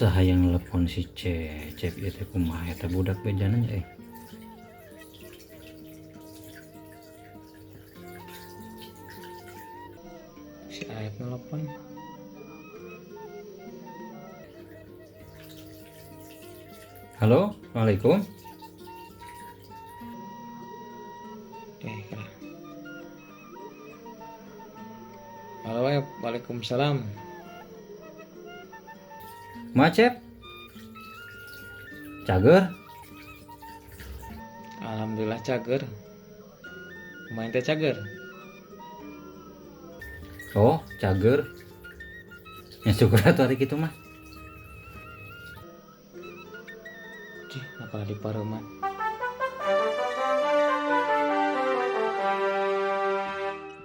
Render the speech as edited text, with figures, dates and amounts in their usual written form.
Saha yang nelpon si Cecep ieu teh, kumaha eta budak bejana nya eh. Si Aep nelpon. Halo, Assalamualaikum. Eh, kalah. Halo, Aep. Waalaikumsalam. Macep. Cager. Alhamdulillah cager. Kumaha teh, cager? Oh, cager. Ya syukur atuh ari kitu mah. Cih, apalah di pareuman.